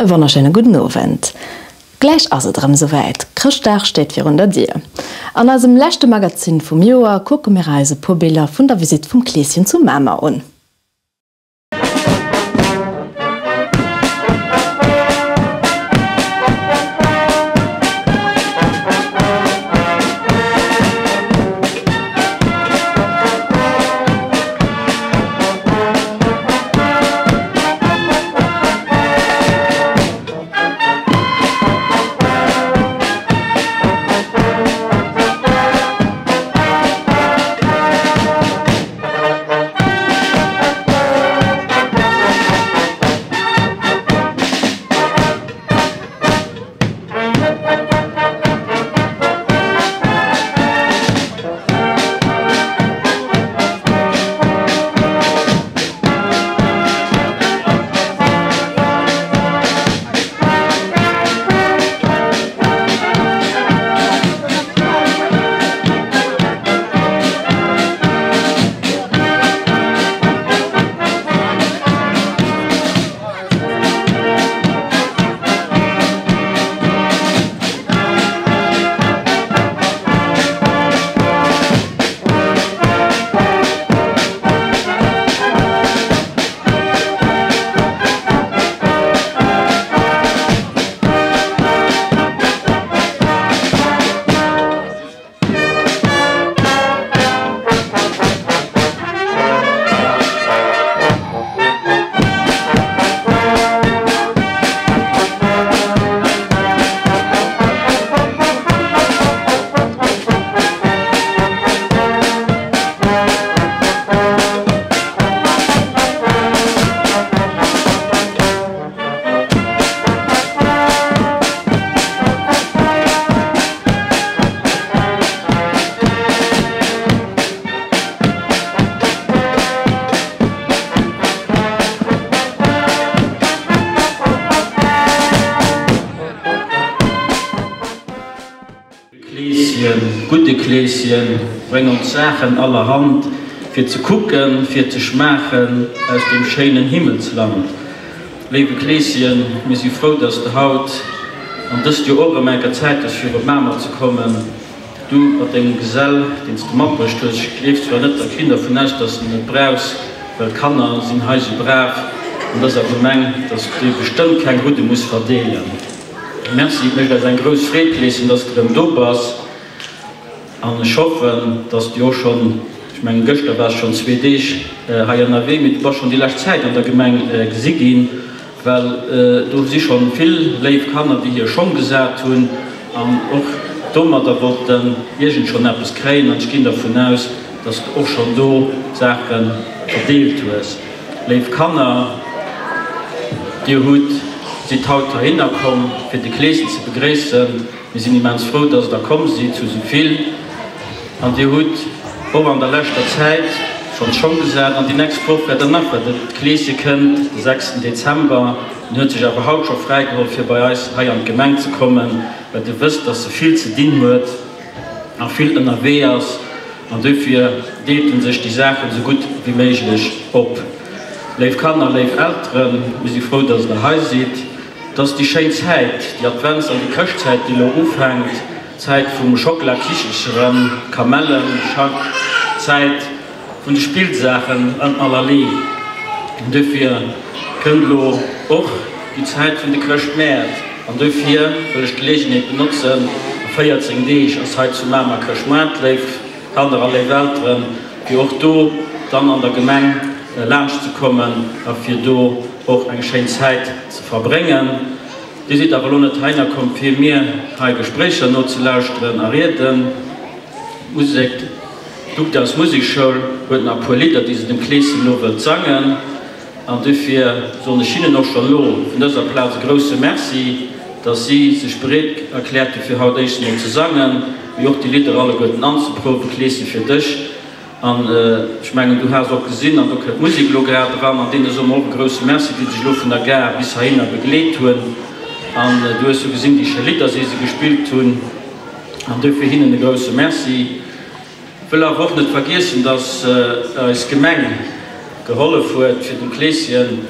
E wonnerschéine gudden Owend. Gläich ass et erëm esouwäit, Chrëschtdag steet virun der Dier. An eisem leschte Magazin vum Joer kucke mir eis e puer Biller vun der Visitt vum Kleeschen zu Mamer un. Kleeschen, gudde Kleeschen, bréng ons Saachen allerhand, fir ze kucken, fir ze schmaachen aus deem schéinen Himmelsland. Léiwe Kleeschen, mir si frou, dass de haut an dëst Joer och erëm enker Zäit hues fir op Mamer ze kommen. Du mat dengem Gesell, deen s de matbruecht hues. Ech gleef zwar net, a ginn dervun aus, dass de en net brauchs, well d'Kanner sinn hei sou brav an dëser Gemeng, dass de bestëmmt keng Rudde muss verdeelen. Merci, et mécht eis eng grouss Freed, Kleeschen, dass de erëm do bass. An ech hoffen, dass du och schonn, ech mengen gëschter waars schonn zwee Deeg hei ënnerwee, mee du bass schonn déi lescht Zäit an der Gemeng gesi ginn, well do si schonn vill léif Kanner, déi hir Schong gesat hunn an och domadder wollten iergend schonn eppes kréien. An ech ginn dervun aus, dass du och schonn do Saache verdeelt hues. Léif Kanner, dir hutt, sidd haut heihinner komm, fir de Kleeschen ze begréissen. Mir sinn immens frou, dass Der komm sidd, zu esou vill. An Dir hutt och an der leschter Zäit schonn Schong gesat. An déi nächst Woch wäert Der nach, well de Kleesche kënnt de sechsten Dezember. En huet sech awer haut scho fräigeholl, fir bei eis hei an d'Gemeng ze kommen, well de wësst, dass e vill ze dinn huet a vill ënnerwee ass. An dofir deelt en sech déi Saachen esou gutt wéi méiglech op. Léif Kanner, léif Elteren, mir si frou, dass Der hei sidd. Et ass déi schéin Zäit, déi Advents an déi Chrëschtzäit, déi elo ufänkt, d'Zäit vum Schockelakichelcheren, Kamellen, Schack, d'Zäit vun de Spillsaachen an allerlee. An dofir kënnt elo och déi Zäit vun de Chrëschtmäert. An dofir wëll ech d'Geleegenheet benotzen, a 14 Deeg ass hei zu Mamer Chrëschtmoart, léif Kanner a léif Elteren, fir och do dann an der Gemeng laanscht ze kommen a fir do och eng schéin Zäit ze verbréngen. Dir sidd awer elo net heihinner komm fir mir hei Gespréicher nozelauschteren a Rieden. D'Musek, d'Duckdaus Musekschoul huet nach e puer Lidder déi se dem Kleeschen elo wëllt sangen an dofir soen ech hinnen och schonn elo vun dëser Plaz e grousse Merci, dass si sech bereet erkläert hu fir haut éischt emol ze sangen, mee och déi Lidder alleguerten anzeprouwen. Kleeschen fir dech. An ech mengen, du has och gesinn, an do kënnt d'Musek elo grad eran, an deene soe mer och e grouse Merci, déi dech elo vun der Gare bis heihinner begleet hunn. An du hues jo gesinn, déi schéi Lidder, déi se gespillt hunn. An duerfir hinnen e grouse Merci. Wëll awer och net vergiessen, dass eis Gemeng gehollef huet, fir dem Kleeschen.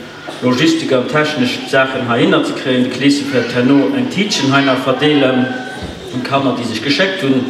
Logistik an technesch Saachen heihinner ze kréien. De Kleeschen wäert herno eng Tiitchen hei nach verdeelen un d'Kanner, déi sech geschéckt hunn.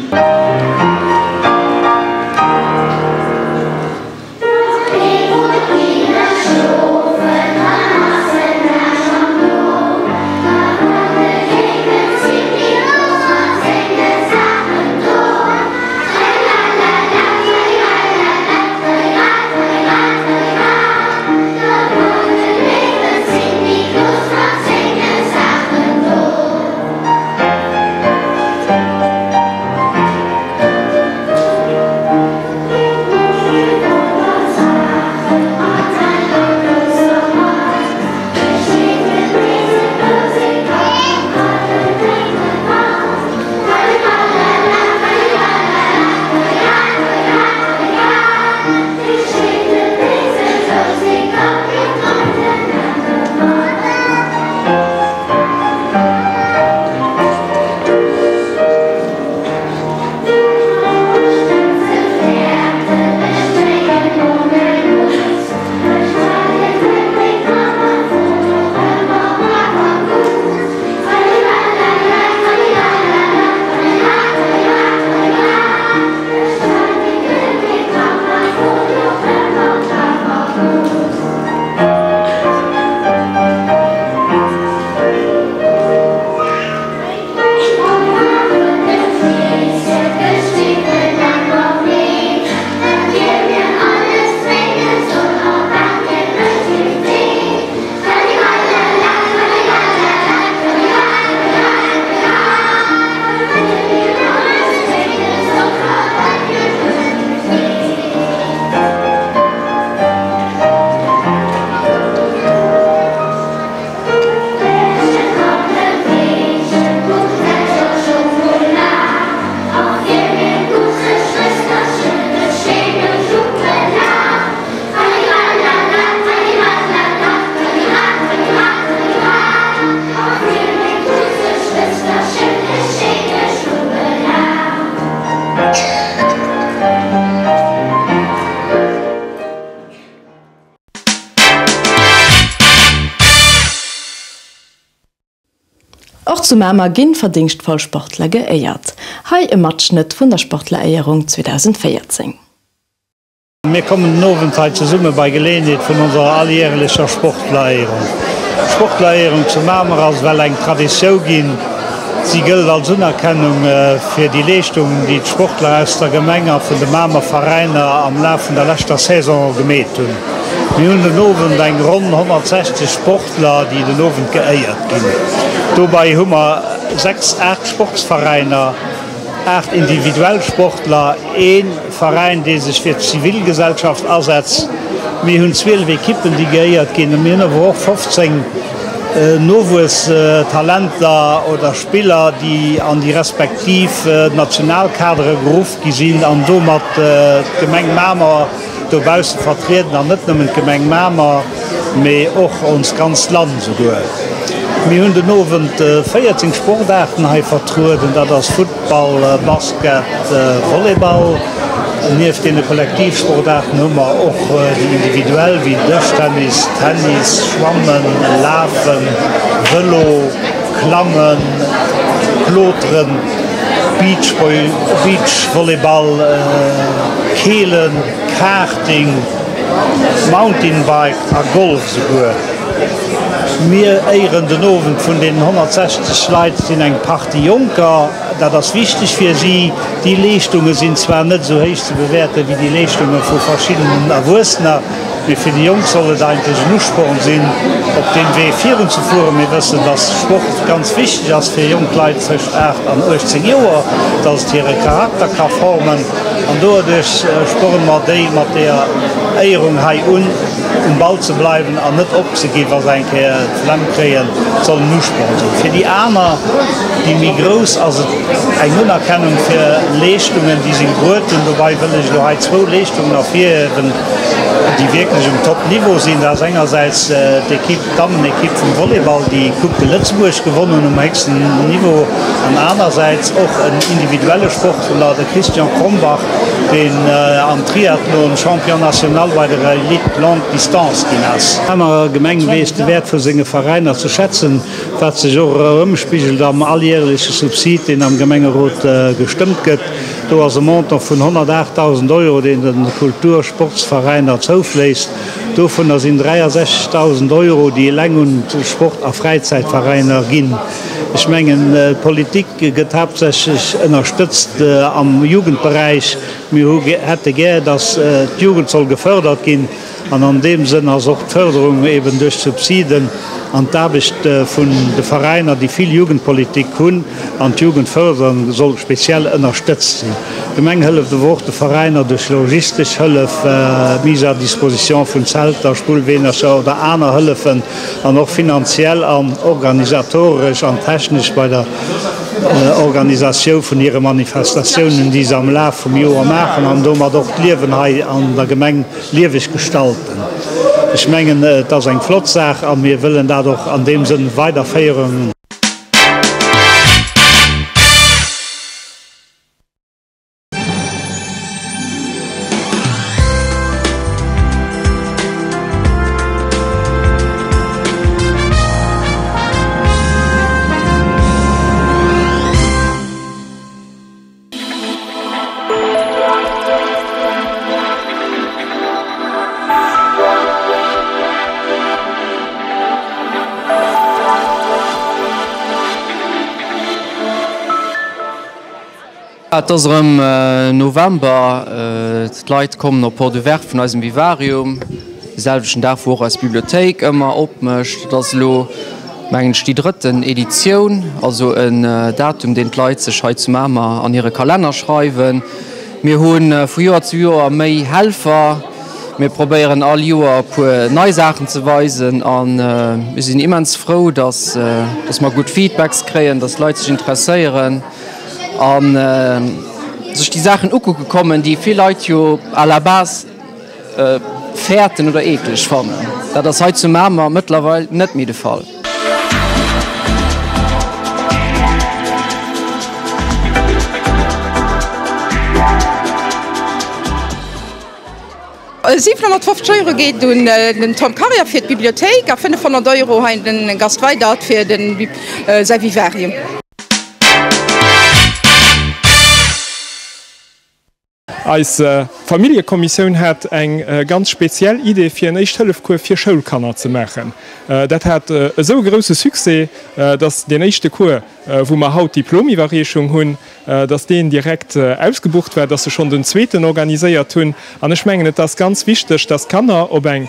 Och zu Mamer ginn verdéngschtvoll Sportler geéiert. Hei e Matschnëtt vun der Sportleréierung 2014. Mir kommen den Owend hei zesumme bei Geleeënheet vun onserer alljährlecher Sportleréierung. D'Sportleréierung zu Mamer ass ewell eng Traditiou ginn. Si gëllt als Unerkennung fir déi Leeschtungen, déi d'Sportler aus der Gemeng a vun de Mamer Veräiner am Laf vun der leschter Saison gemeet hunn. Mir hunn den Owend eng ronn 160 Sportler, déi den Owend geéiert ginn. Dobei hu mer 6, 8 Sportsveräiner, 8 individuell Sportler, ee Veräin, dee sech fir d'Zivilgesellschaft asetzt. Mir hunn 12 Ekippen, déi geéiert ginn. Mir hunn awer och 15 Nowuesstalenter oder Spiller, déi an déi respektiv Nationalkadere geruff gi sinn an domat d'Gemeng Mamer dobausse vertrieden an net nëmmen d'Gemeng Mamer, mee och onst ganzt Land esouguer. Mir hunn den Owend 14 Sportaarten hei vertrueden, dat ass Futtball, Basket, Volleyball. Nieft deene Kollektivsportaarten hu mer och déi individuell wéi Dëschtennis, Tennis, Schwammen, Lafen, Vëlo, Klammen, Kloteren, Beachvolleyball, Keelen, Karting, Mountainbike a Golf esouguer. Mir éieren den Owend vun deenen 160 Leit sinn eng Partie Jonker. Dat ass wichteg fir si. Déi Leeschtunge sinn zwar net esou héich ze bewäerte wéi déi Leeschtunge vu verschiddenen Erwuessener, mee fir déi Jonk soll et eigentlech en Usporn sinn, op deem Wee virun ze fueren. Mir wëssen, dass Sport ganz wichteg ass fir jonk Leit tëscht 8 an 18 Joer, dass et hire Charakter ka formen an doduerch sporne mer déi mat deeër Éierung hei un, um Ball ze bleiwen an net opzeginn, wa se eng Kéier d'Flemm kréien. Et soll en Usporn sinn. Fir déi aner, déi méi grouss, ass et Eng Unerkennung fir Leeschtungen, déi si gebruet hunn. Dobei wëll ech elo hei zwou Leeschtungen ervirhiewen, déi wierklech um Top-Niveau sinn. Dat ass engersäits d'Ekipp, d'Dammenekipp vum Volleyball, déi d'Coupe de Lëtzebuerg gewonn hunn um héchsten Niveau, an anersäits och en individuelle Sportler, de Christian Krombach. deen am Triathlon Champion national bei der Elite Longue Distance ginn ass. D'Mamer Gemeng weess de Wäert vu senge Veräiner ze schätzen, wat sech och erëmspigelt am alljäreleche Subsid, deen am Gemengerot gestëmmt gëtt. Do ass e Montant vun 108.000 Euro, deen de Kultur-, Sportsveräiner zoufléisst. Dovunner sinn 63.000 Euro, déi eleng un d'Sport a Fräizäitveräiner ginn. Ech mengen, d'Politik gëtt haaptsächlech ënnerstëtzt am Jugendberäich. Mir hu hätte gär, datt d'Jugend soll gefërdert ginn. An an deem Sënn ass och d'Fërderung eben duerch d'Subsiden an d'Aarbecht vun de Veräiner, déi vill Jugendpolitik hunn an d'Jugend fërderen, soll speziell ënnerstëtzt sinn. D'Gemeng hëlleft awer och de Veräiner duerch logistesch Hëllef, Mise à disposition vun Zelter, Spullweenercher oder aner Hëllefen, an och finanziell an organisatoresch an technesch bei der Organisatioun vun hire Manifestatiounen, déi se am Laf vum Joer maachen an domat och d'Liewen hei an der Gemeng lieweg gestalten. Ech mengen, et ass eng flott Saach a mir wëllen dat och an deem Sënn weiderféieren. Et ass erëm November, d'Leit kommen op Porte Ouverte vun eisem Vivarium, de selwechten Dag wou och eis Bibliothéik ëmmer opmécht. Et ass elo mengen ech déi drëtten Editioun, also en Datum deen d'Leit sech hei zu Mamer an hire Kalenner schreiwen. Mir hu vu Joer zu Joer méi Helfer, mir probéieren all Joer e puer nei Saachen ze weisen a mir sinn immens frou, dass dass mer gutt Feedbacks kréien, dass d'Leit sech interesséieren a sech déi Saachen ukucke kommen, déi vill Leit jo à la base fäerten oder eekleg fannen. Dat ass hei zu Mamer mëttlerweil net méi de Fall. E 750 Euro geet un den Tom Karier fir d'Bibliothéik a 500 Euro hei un den Gast Weydert fir säi Vivarium. Eis Familljekommissioun hat eng ganz speziell Idee fir en Éischt-Hëllef-Cours fir Schoulkanner ze maachen. Dat hat esou e grousse Succès, dass deen éischte Cours, wou mer haut d'Diplomiwwerreechung hunn, dass deen direkt ausgebucht war, dass se schonn den zweeten organiséiert hunn. An ech mengen, et ass ganz wichteg, dass d'Kanner op eng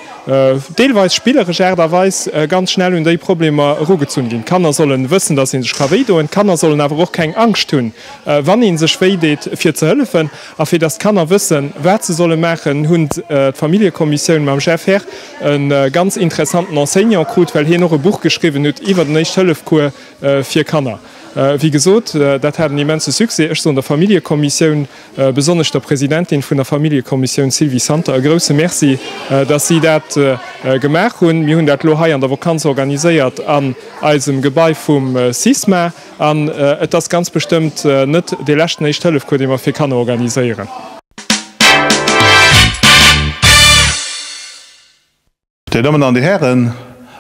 deelweis spilleresch Aart a Weis ganz schnell un déi Problemer erugezunn ginn. D'Kanner sollen wëssen, dass ee sech ka wéidoen. D'Kanner sollen awer och keng Angscht hunn, Wann ee sech wéi deet, fir ze hëllefen a fir datt d'Kanner wëssen, wat se solle maachen, hunn d'Familljekommissioun mam Jeff Herr e ganz interessanten Enseignant krut, well hien och e Buch geschriwwen huet iwwer den Éischt-Hëllef-Cours fir Kanner. Wéi gesot, dat hat en immense Succès. Ech soen der Familljekommissioun, besonnesch der Presidentin vun der Familljekommissioun Sylvie Santer e grouse Merci, datt si dat gemaach hunn. Mir hunn dat elo hei an der Vakanz organiséiert an eisem Gebai vum SISMA. An et ass ganz bestëmmt net dee leschten Éischt-Hëllef-Cours, dee mer fir Kanner organiséieren. Dir Dammen an Dir Hären,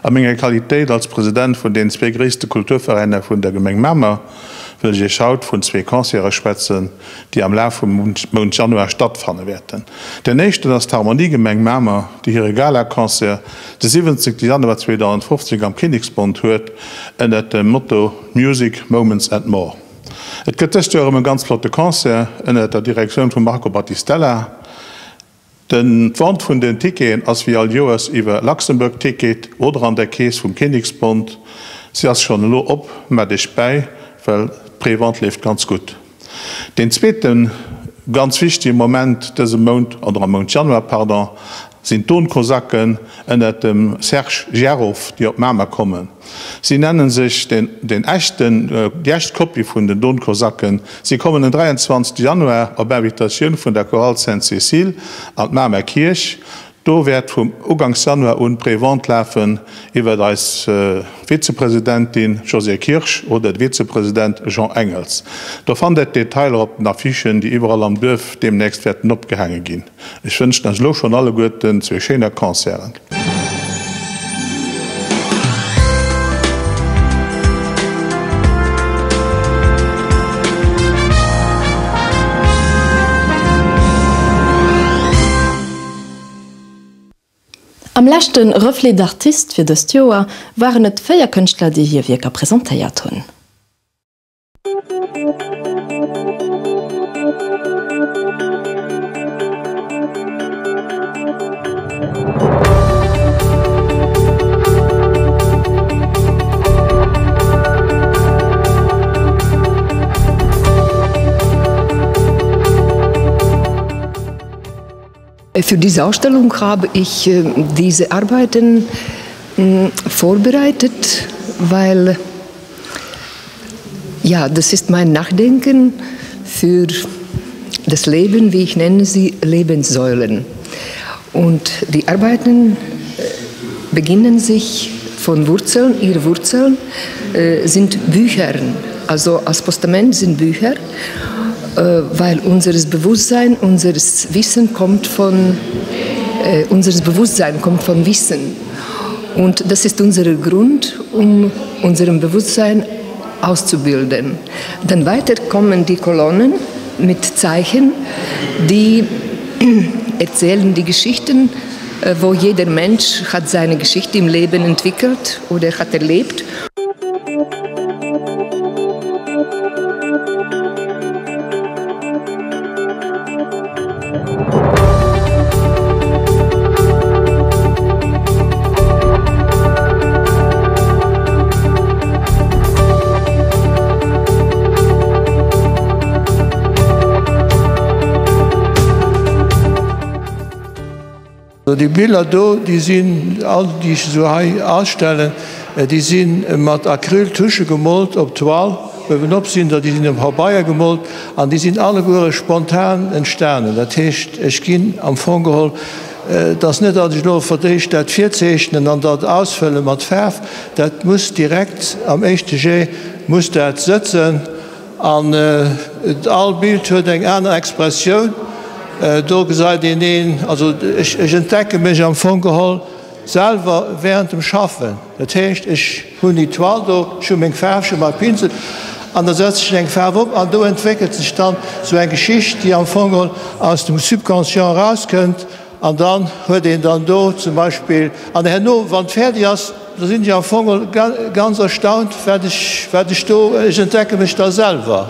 a menger Qualitéit als President vun deenen zwee gréisste Kulturveräiner vun der Gemeng Mamer wëll ech Iech haut vun zwee Concerte schwätzen, déi am Laf vum Mount Januar stattfanne wäerten. Den éischten ass d'Harmonie Gemeng Mamer, déi hire Galaconcert de 17 Januar 2015 am Kinneksbond huet, ënnert dem Motto Music, Moments and More. Et gëtt dëst Joer erëm e ganz flotte Concert ënnert der Direktioun vum Marco Battistella. Den D'Vente vun den Ticketen ass wéi all Joers iwwer Luxembourg Ticket oder an der Kees vum Kinneksbond. Si ass schonn elo op, mellt Iech bäi, well d'Pré-Vente leeft ganz gutt. Deen zweete ganz wichtege Moment dëse Mount, oder am Mount Januar, pardon, sinn d'Donkosaken ënnert dem Serge Zharoff, déi op Mamer kommen. Si nennen sech den den echten, déi echt Kopie vun den Donkosaken. Si kommen den 23 Januar op Invitatioun vun der Chorale Sainte-Cécile an d'Mamer Kierch. Do wäert vum Uganks Januar un d'Prévente lafen iwwert eis Vizepresidentin Josée Kirsch oder de Vizepresident Jean Engels. Do fannt der d'Detailer op den Affichen, déi iwwerall am Duerf deemnächst wäerten opgehaange ginn. Ech wënschen eis elo schonn alleguerten zwee schéiner Concerten. Am leschte Reflet d'artistes fir dëst Joer waren et 4 Kënschtler, déi hir Wierker presentéiert hunn. Für diese Ausstellung habe ich äh, diese Arbeiten hm, vorbereitet, weil ja, das ist mein Nachdenken für das Leben, wie ich nenne sie Lebenssäulen. Und die Arbeiten äh, beginnen sich von Wurzeln, ihre Wurzeln äh, sind Büchern. Also als Postament sind Bücher, äh, weil unseres Bewusstsein, unseres Wissen kommt von äh, unseres Bewusstsein kommt von Wissen. Und das ist unser Grund, um unserem Bewusstsein auszubilden. Dann weiter kommen die Kolonnen mit Zeichen, die erzählen die Geschichten, äh, wo jeder Mensch hat seine Geschichte im Leben entwickelt oder hat erlebt. Déi Biller do, déi sinn all, déi ech esou hei ausstellen, déi si mat Acryltusche gemolt op Toile. Uewenop sinn der, déi sinn op Pabeier gemolt an déi sinn alleguere spontan entstanen. Dat heescht, ech ginn am Fong geholl, et ass net, datt ech elo fir d'éischt dat virzeechnen an dat ausfëlle mat Faarf, dat muss direkt am éischte Jet muss dat sëtzen. An all Bild huet eng aner Expressioun. Do gesäit een een, also ech entdecke mech am Fong geholl selwer während dem Schaffen. Dat heescht, ech hunn déi Toile do, ech hu meng Faarf, ech hu mäi Pinsel an da setze ech eng Faarf op an do entwéckelt sech dann esou eng Geschicht, déi am Fong geholl aus dem Subconscient erauskënnt. An dann huet een dann do zum Beispill, an herno, wann et fäerdeg ass, da sinn ech am Fong ganz erstaunt, wat ech, wat ech do, ech entdecke mech da selwer.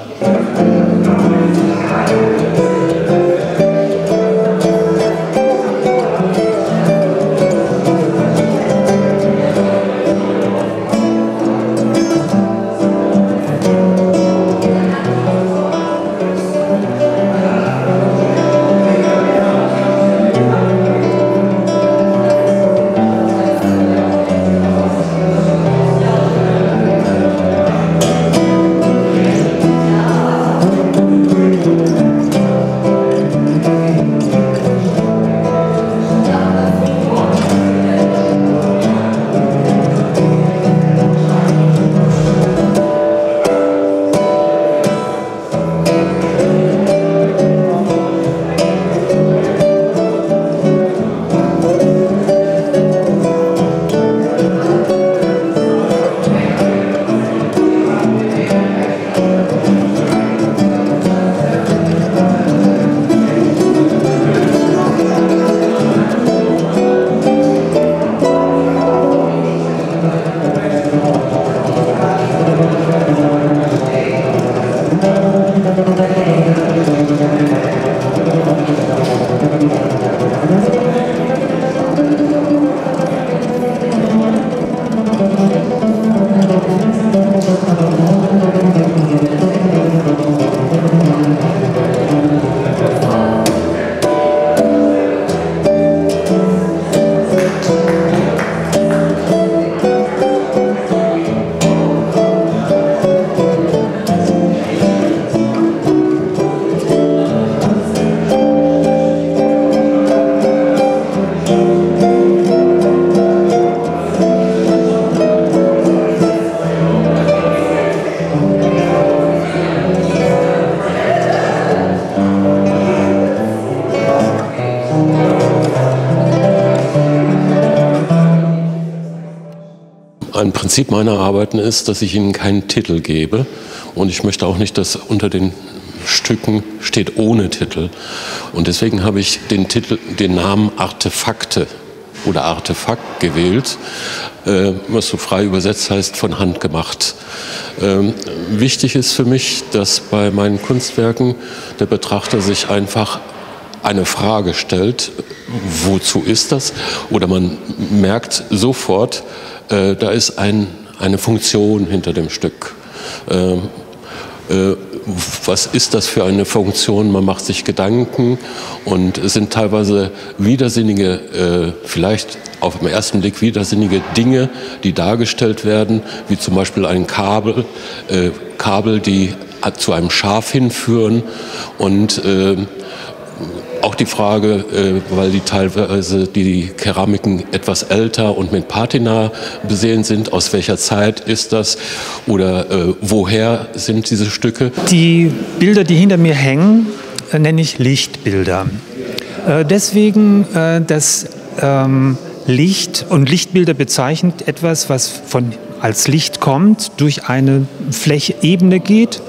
Prinzip meiner Arbeiten ist, dass ich ihnen keinen Titel gebe und ich möchte auch nicht, dass unter den Stücken steht ohne Titel. Und deswegen habe ich den Titel den Namen Artefakte oder Artefakt gewählt, äh, was so frei übersetzt heißt von Hand gemacht. Ähm, wichtig ist für mich, dass bei meinen Kunstwerken der Betrachter sich einfach eine Frage stellt, wozu ist das? Oder man merkt sofort, äh, da ist ein, eine Funktion hinter dem Stück. Ähm, äh, was ist das für eine Funktion? Man macht sich Gedanken und es sind teilweise widersinnige, äh, vielleicht auf den ersten Blick widersinnige Dinge, die dargestellt werden, wie zum Beispiel ein Kabel, äh, Kabel, die zu einem Schaf hinführen und äh, auch die Frage, äh, weil die teilweise die Keramiken etwas älter und mit Patina besehen sind, aus welcher Zeit ist das oder äh, woher sind diese Stücke? Die Bilder, die hinter mir hängen, äh, nenne ich Lichtbilder. Äh, deswegen, äh, dass ähm, Licht und Lichtbilder bezeichnet etwas, was von als Licht kommt, durch eine Flächebene geht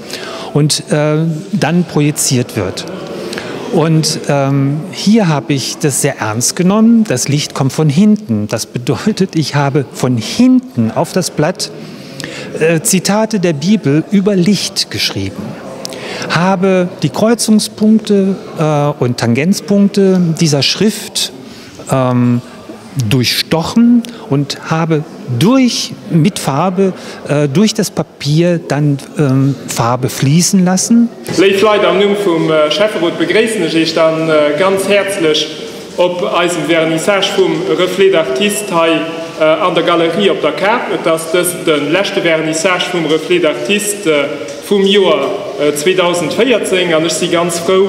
und äh, dann projiziert wird. Und ähm, hier habe ich das sehr ernst genommen. Das Licht kommt von hinten. Das bedeutet, ich habe von hinten auf das Blatt äh, Zitate der Bibel über Licht geschrieben habe die Kreuzungspunkte äh, und Tangenzpunkte dieser Schrift ähm, durchstochen und habe durch mit Farbe äh, durch das Papier dann ähm, Farbe fließen lassen. Léif Leit, am Numm vum Schäfferot begréissen ech Iech dann ganz häerzlech op eisem Vernissage vum Reflets d'Artistes hei an der Galerie op der Kap. Et ass dëst de leschte Vernissage vum Reflets d'Artistes vum Joer 2014 an ech si ganz frou,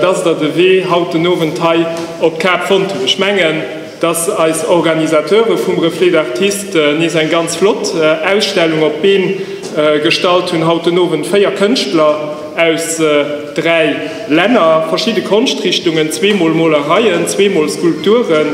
dass Der de Wee haut den Owend hei op d'Kap fonnt hutt. Ech mengen, dass eis Organisateure vum Reflets d'Artistes nees eng ganz flott Ausstellung op d'Been gestallt hunn. Haut den Owend 4 Kënschtler aus 3 Länner, verschidde Konschtrichtungen, zweemol Molereien, zweemol Skulpturen,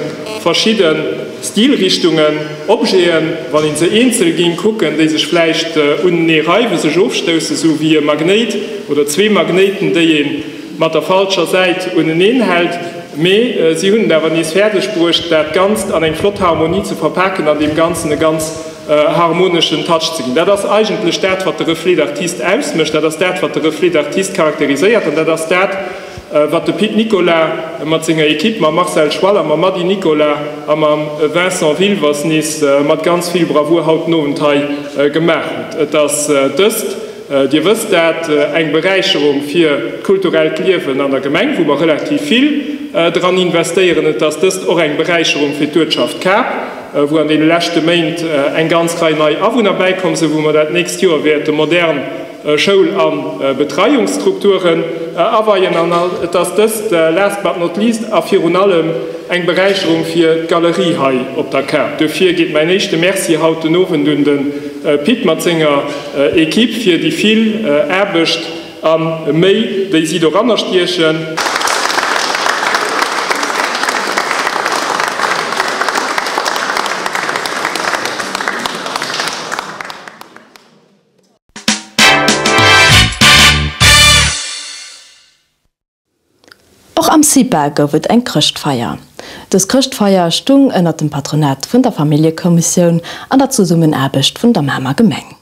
verschidde Stilrichtungen, Objeten, wann een se eenzel ging kucken, déi sech vläicht unenee reiwen, sech ofstoussen, sou wéi e Magnéit oder zwee Magnéiten, déi ee mat der falscher Säit uneneen hält. Mee si hunn et awer nees fäerdeg bruecht, dat Ganzt an eng flott Harmonie ze verpaken an deem Ganzen e ganz harmoneschen Touch ze ginn. Dat ass eigentlech dat, wat de Reflet d'artiste ausmécht, dat ass dat, wat de Reflet d'artiste charakteriséiert an dat ass dat, wat de Pit Nicolas mat senger Equipe, mam Marcel Schwaller, mam Mady Nicolas a mam Vincent Wilwers nees mat ganz vill Bravour haut den Owend hei gemaach huet. Et ass dëst, Dir wësst dat, eng Beräicherung fir d'kulturellt Liewen an der Gemeng, wou mer relativ vill dran investéieren. Et ass dëst och eng Beräicherung fir d'Uertschaft Kap, wou an deene leschte Méint eng ganz Rei nei Awunner bäikomm sinn, wou mer dat nächst Joer wäerte modern Schoul a Betreiungsstrukturen aweien. An et ass dëst, last but not least, a virun allem eng Beräicherung fir d'Galerie hei op der Kap. Duerfir geet mäin éischte Merci haut den Owend un de Pit mat senger Equipe fir déi vill Aarbecht a Méi, déi si doranner stiechen. Och am CIPA gouf et eng Chrëschtfeier. Dës Chrëschtfeier stung ënnert dem Patronat vun der Familljekommissioun an der Zesummenaarbecht vun der Mamer Gemeng.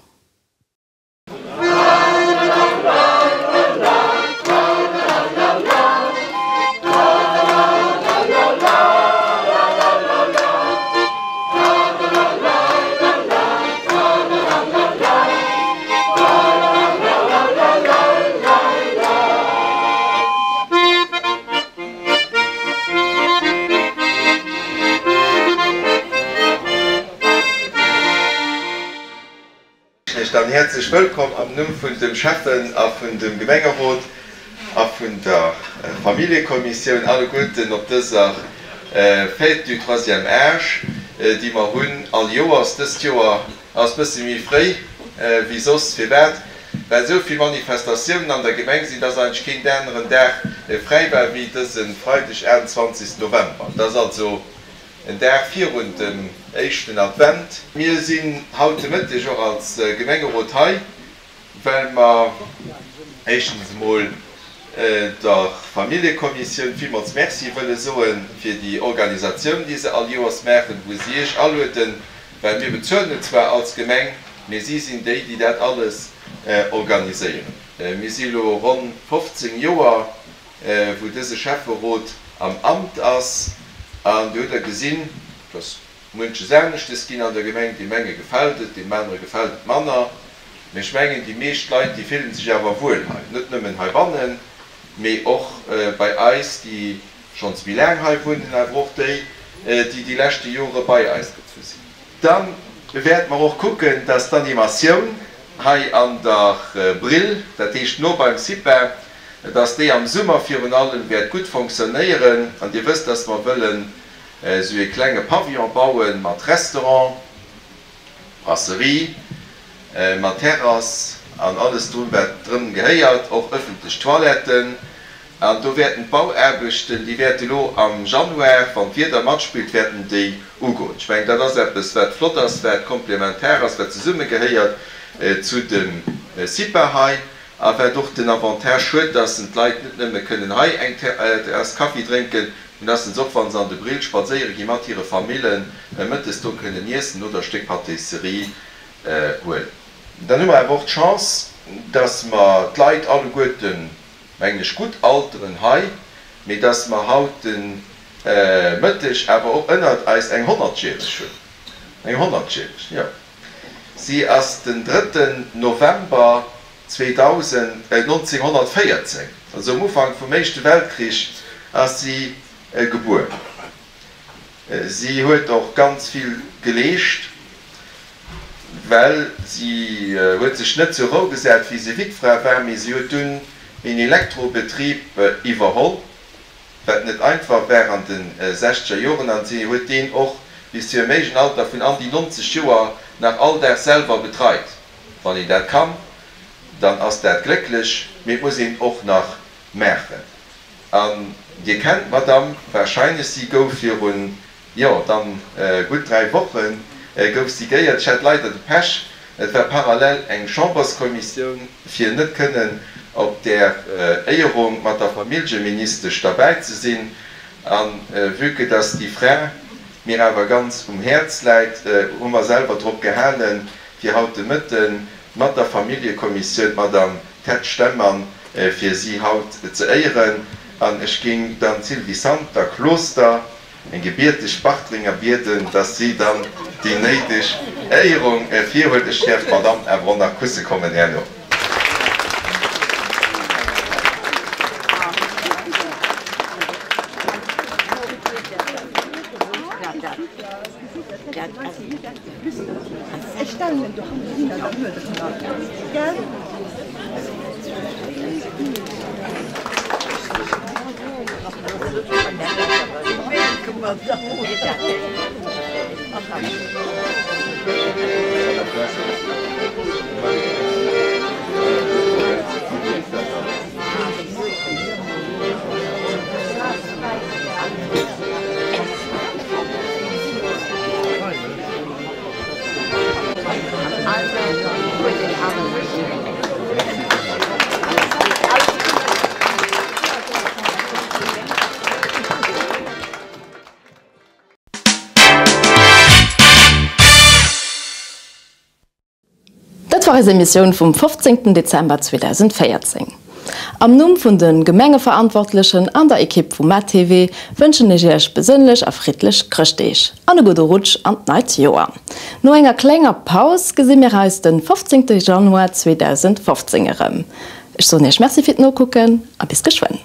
Iech dann häerzlech wëllkomm am Numm vun dem Schäffen a vun dem Gemengerot a vun der Familljekommissioun alleguerten op dëser Fête du troisième âge, déi mer hunn all Joers. Dëst Joer Ass bëssi méi fréi wéi soss. Firwat? Well esou vill Manifestatiounen an der Gemeng sinn, dass eigentlech keen aneren Dag fräi war wéi dëse Freideg 28 November. Et ass also. En Dag virun dem éischten Advent. Mir sinn haut de Mëtteg och als Gemengerot hei, well mer éischtens emol der Familljekommissioun villmools Merci wëlle soe fir déi Organisatioun, déi se all Joers maachen, wou si Iech alueden, well mir bezuelen et zwar als Gemeng, mee si sinn déi, déi dat alles organiséieren. Mir si elo ronn 15 Joer wou dëse Schäfferot am Amt ass, an do hutt Der gesinn, dass munches aneschtes ginn an der Gemeng. Deem enge gefält et, deem anere gefält et manner, mee ech mengen, déi meescht Leit, déi fillen sech awer wuel hei, net nëmmen heibannen, mee och bei eis, déi schonns méi laang hei wunnen, awer och déi, déi déi leschte Jore bei eis gezu sinn. Da wäerte mer och kucken, dass d'Animatioun hei an der Brill, dat heescht no beim CIPA, dass déi am Summer virun allem wäert gutt fonctionnéieren. An Dir wësst, dass mer wëllen esou ee klenge Pavillon baue mat Restaurant, Brasserie, mat Terrass an alles drun, wat drëm gehéiert, och ëffentlech Toiletten. An do wäerten d'Bauaarbechten, déi wäerte lo am Januar, wann d'Wieder matspillt, wäerten déi ugoen. Ech mengen, dat ass eppes, wat flott ass, wat komplementar ass, wat zesummegehéiert zu dem CIPA hei a wat och den Avantage huet, dass en d'Leit net nëmme kënnen hei eng Taass Kaffi drénken, mee dass se och, wa se an de Brill spadséiere gi mat hire Famillen, mëttes do kënnen iessen oder e Stéck Pâtisserie huelen. Dann hu mer awer och d'Chance, dass mer d'Leit alleguerten, mengen ech, gutt alteren hei, mee dass mer haut de Mëtteg awer och ënnert eis eng Honnertjäreg hunn. Eng Honnertjäreg, jo. Si ass den drëtten November 2000, 1914, also um Ufank vum Éischte Weltkrich, ass si gebuer. Si huet och ganz vill geleescht, well si huet sech net zur Rou gesat, wéi se Wittfra war, mee si huet dunn een Elektrobetrib iwwerholl, wat net einfach war an de sechzeger Joren, an si huet deen och bis zu hirem héijen Alter vun an déi 90 Joer nach all Dag selwer betreit. Wann een dat kann, dann ass dat glécklech, mee et muss een och nach maachen. An Dir kennt d'Madame wahrscheinlech, si gouf virun, jo dann gutt 3 Woche gouf si géiert. Ech hat leider de Pech, et war parallel eng Chamberskommissioun, fir net kënnen op där Éierung mat der Familljeministesch derbäi ze sinn. A vue que dass déi Fra mir awer ganz um Häerz läit, hu mer selwer drop gehalen, fir haut de Mëtten mat der Familljekommissioun d'Madame Ted Stemmann, fir si haut ze éieren. An ech géing dann d'Sylvie Santer, Closter, eng gebierteg Bartrenger, bieden, dass si dann déi néideg Éierung virhuelt. Ech däerf d'Madame awer och nach kusse kommen herno. Dat war eis Emissioun vum 15 Dezember 2014. Am Numm vun de Gemengeverantwortlechen an der Ekipp vu MaTV wënschen ech Iech besënnlech a friddlech Chrëschtdeeg an e gudde Rutsch an d'neit Joer. No enger klenger Paus gesi mir eis den 15 Januar 2015 erëm. Ech soen Iech Merci fir d'Nokucken a bis geschwënn.